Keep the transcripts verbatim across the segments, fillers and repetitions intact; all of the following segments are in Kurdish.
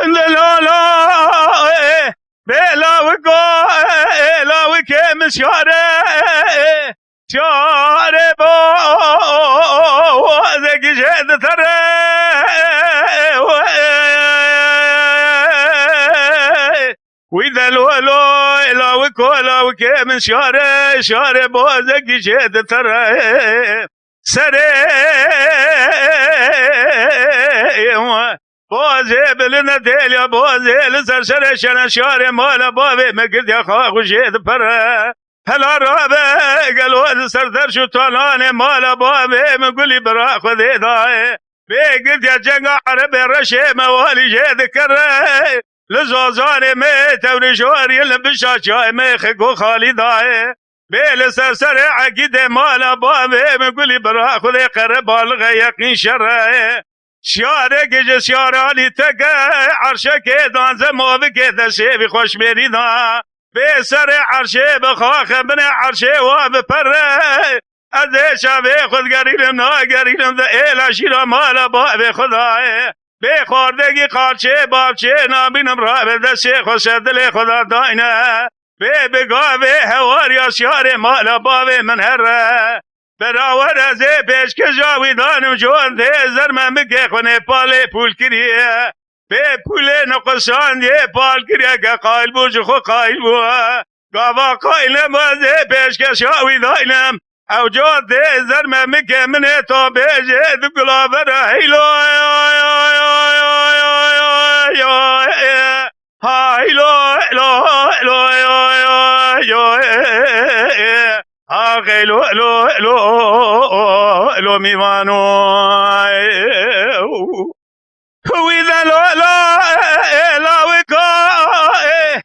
Lala, e, bê lawiko, e, lawikê min şare, e, şare bo, zekî jê ditere, e, wî de lo, lo, lawiko, lawikê min şare, şare bo, zekî jê ditere. Serê bazê bilind e têliya bazê, li ser serê şene şarê mala bavê me girdiya xaxû jê dipere. Hela rabe gelo li ser derş û talanê mala bavê me gulî bira Xwedê dayê. Bê girdiya cenga erebê reşê me walî jê dikere. Li zazanê me tewrê jorî li bişa çayê me xiko xalî dayê. Bê li ser serê egîdê mala bavê min gulî bira Xwedê qere balixe yeqîn şere. Şiyarek ji şiyaranî teke erşekê danze mavikê de şêvî xweşmêrî da. Bê serê erşê bixaxe binê erşê wa bipere. Ez ê şevê xwe digerînim nagerînim di êla şîra mala bavê xwe dayê. Bê xwardegî qarçê bavçê nabînim rabe destê xwe ser dilê xwe da dayne. Bê bi gavê hewar ya şiyarê mala bavê min here. Berawer ez ê pêşkeşa wî danim, jon dê zer me bike xwe Nêpalê pûl kiriye. Bê pûlê niqusandiyê pal kiriye, ke qayil bû ji xwe qayil bû. Gava qayil nebû ez ê pêşkeşa wî daynim. Ew car dê zer me bike min ê ta bêje di gula vera heylo. Haylo, lo, lo, yo, yo, yo, e, e, e. Axê lo, lo, lo, lo, mîvano, e, e, e, u. Wî de lo, lo, e, e, lawika, e.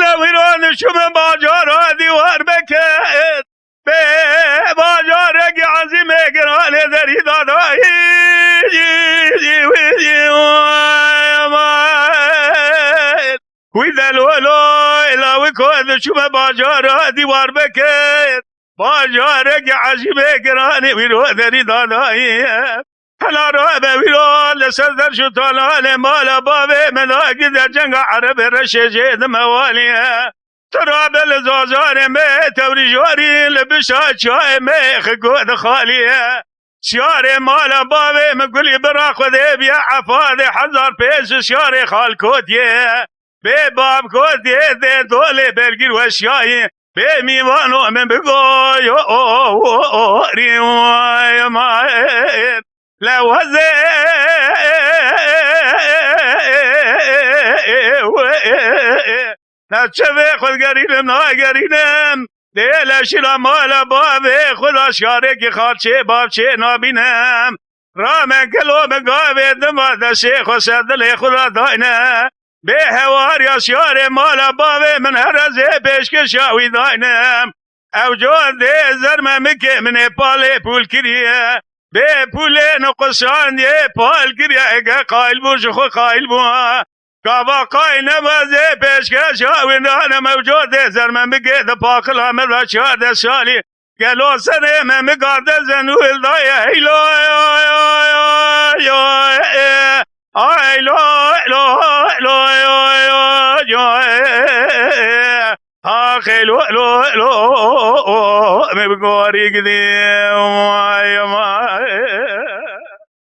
Lewîro nişûme bajara dîwar bike, e. Bê bajarekî ezîmê giranê derî dadayî. Wî de lo lo, ela wî ku ez diçûme bajara dîwar bike. Bajarekî ezîmê giranê wî ro derî dadayî. Hela rabe wî ro li ser derş û talanê mala bavê min da gide cenga erebê reşê jê dime waliye. Tu rabe li zazanê me tewrî jorî li bişa çayê me xiko dixaliye. Şiyarê mala bavê min gulî bira Xwedê biye efadê hezar pêş şiyarê xalkotiye. Bê bavkotiye dê dolê belgîr weşiyayî. Bê mîvano min bigoyo rî. Lewezê ne çevê xwe gerînim nagerînim. Dê leşîra mala bavê xwe da şarekî xalçê bavçê nabînim. Rame gelo min gavê dima destê xwe ser dilê xwe da dayne. Bê hewar ya şiyarê mala bavê min here zê pêşkeşa wî daynim. Ew can dê zer me mikê min ê palê pûl kiriye. Bê pûlê niqusandiyê pal kiriye, ege qayil bû ji xwe qayil bû. Gava qayil nebû ez ê pêşkeşa wî danim, ew can dê zer me mikê di paqila me da çardeh salî. Gelo serê me mika de zenû hildaye heylo, yo, yo, yo, e. Ay lo, lo, lo, yo, yo, yo, e. Axê lo, lo, lo, me bi gorî gidî, vay, vay.